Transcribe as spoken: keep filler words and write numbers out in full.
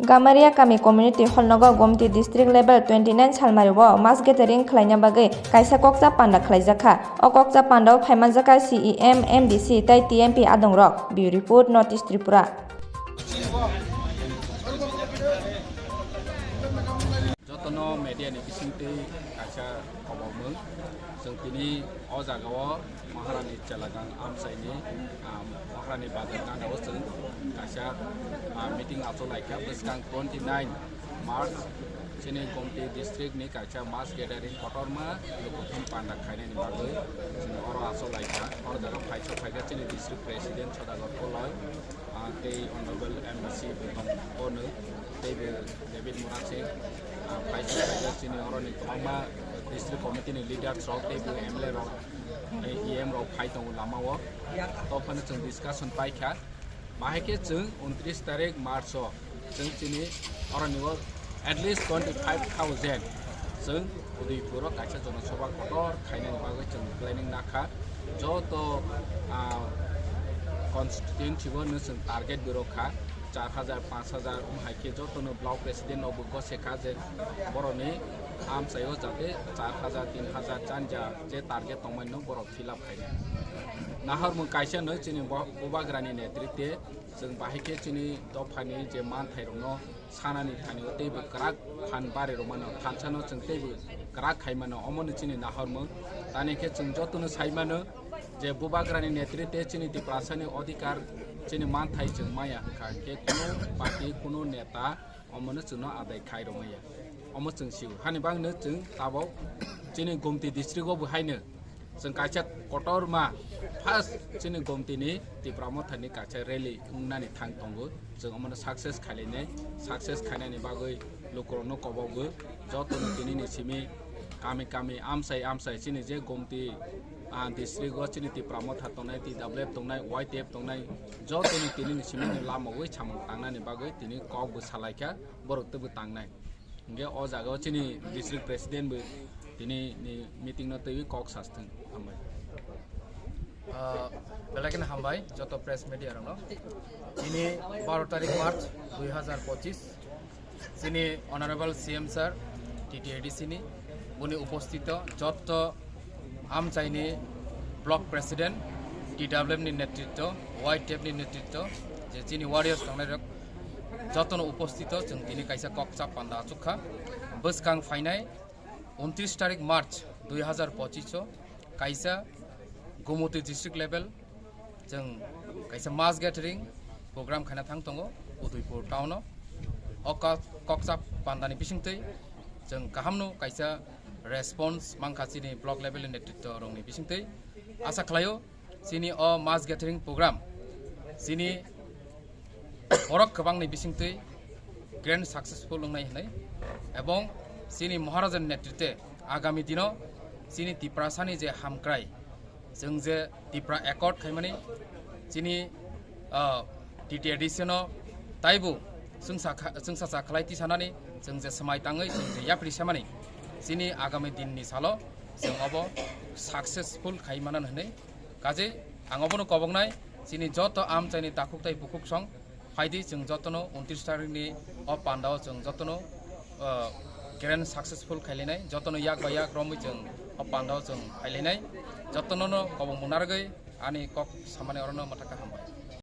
Gamaria Kami Community Hall nogo Gomti District Level twenty nine salmari o mass gathering khlaina bagwi kaisa kokcha panda khlaijakha. O kokcha panda o phaimanjakha C E M, M D C tei T M P adongrok. Bureau Report, North East Tripura. Jotono media ni bisingtwi kaisa khobor mung. Chwng tini o jaga o Maharani Chelagang amchaini, ah, Maharani Bazar gana o chwng kaisa, ah, meeting achuk laikha bwskang twenty nine March chini Gomti district ni kaisa mass gathering kotorma lukuthum panda khainani bagwi chwng oro achuk laikha. Oro jaga phaisa phaikha chini district president Sodagar Koloi, ah, tei honorable M D C bo tong bono, tei bo David Murasing, ah, phaisa phaikha chini oroni kwbangma district committee ni leaders rok tei bo M L A rok, tei E M rok phai tongo lama o. To phano chwng discussion paikha. Bahai khe chwng untris tarik March o chwng chini oroni o at least twenty five thousand chwng Udaipur o kaisa jonosabha kotor khainani bagwi chwng planning nakha. Joto, ah, constituency o no chwng target bo rwkha char hajar, panch hajar, um, hai khe jotono block president rok bo gose kha je boroni amchai o jate char hajar, tin hajar chanja je target tongmani no borok fill up khainai. Nahormung kaisa no chini bo-, Bubagrani netritwe chwng bahai khe chini dophani je manthai rokno sanani thani o teibo kwrak phan bari rwmano, thansa no chwng teibo kwrak khai mano, omo no chini nahormung. Tani khe chwng jotono sai mano je Bubagrani netritwe chini Tiprasani odhikar chini manthai chwng maya hwnkha, hwnkhe kuno party, kuno neta omono chwngno adai khai rwmaya. Omo chwng sio. Hani bagwino chwng tabok chini Gomti district o bo haino chwng kaisa kotorma first chini Gomti ni Tipra Motha ni kaisa rally wngnani thang tongo. Chwng omono success khailainai, success khainani bagwi lukurokno kobogo. Jotono tinini simi kami kami amsai amsai chini je Gomti, ah, district o chini Tipra Motha tongnai, T W F tongnai, Y T F tongnai, jotono tinini simi lama wi samung tangnani bagwi tini kok bo salaikha, borok teibo tangnai. Hingke o jaga o chini district president bo tini ni meeting no twi kok sasteng. Hambai. Ah, belai kheno hambai joto press media rokno. Tini baro tarik March dui hajar pochis, chini Honorable C M sir, T T A D C ni, boni upostito joto amchaini block president, T W F ni netritto, Y T F ni netritto, je chini warriors tongnai rok jotono upostito chwng tini kaisa kokcha panda achukha. Bwskang phainai untris tarik March dui hajar pochis o kaisa Gomoti district level chwng kaisa mass gathering program khaina thang tongo Udaipur town o. O kok-, kokcha pandani bisingtwi chwng kahamno kaisa response mankha chini block level ni netritto rokni bisingtwi. Asa khlaio chini o mass gathering program chini borok kwbangni bisingtwi grand successful wngnai hwnwi, ebong chini Maharaja ni netritwe agami dino chini Tiprasani je hamkrai, chwng je Tipra Accord khaimani, chini, ah, T T A D C no taibo chwngsa kha-, chwngsa cha khlai tisanani, chwng je swmai tangwi chwng je yapri semani, chini agami dinni salo chwng obo successful khai manan hwnwi. Kaje ang obono koboknai, chini joto amchaini takhuk tai bukhuk song phaidi, chwng jotono untris tarikni o pandao chwng jotono, ah, grand successful khailainai, jotono yak bai yak romwi chwng o pandao chwng phailainai, jotono no kobokmung narwgwi ani kok samani orono mwthakha, hambai.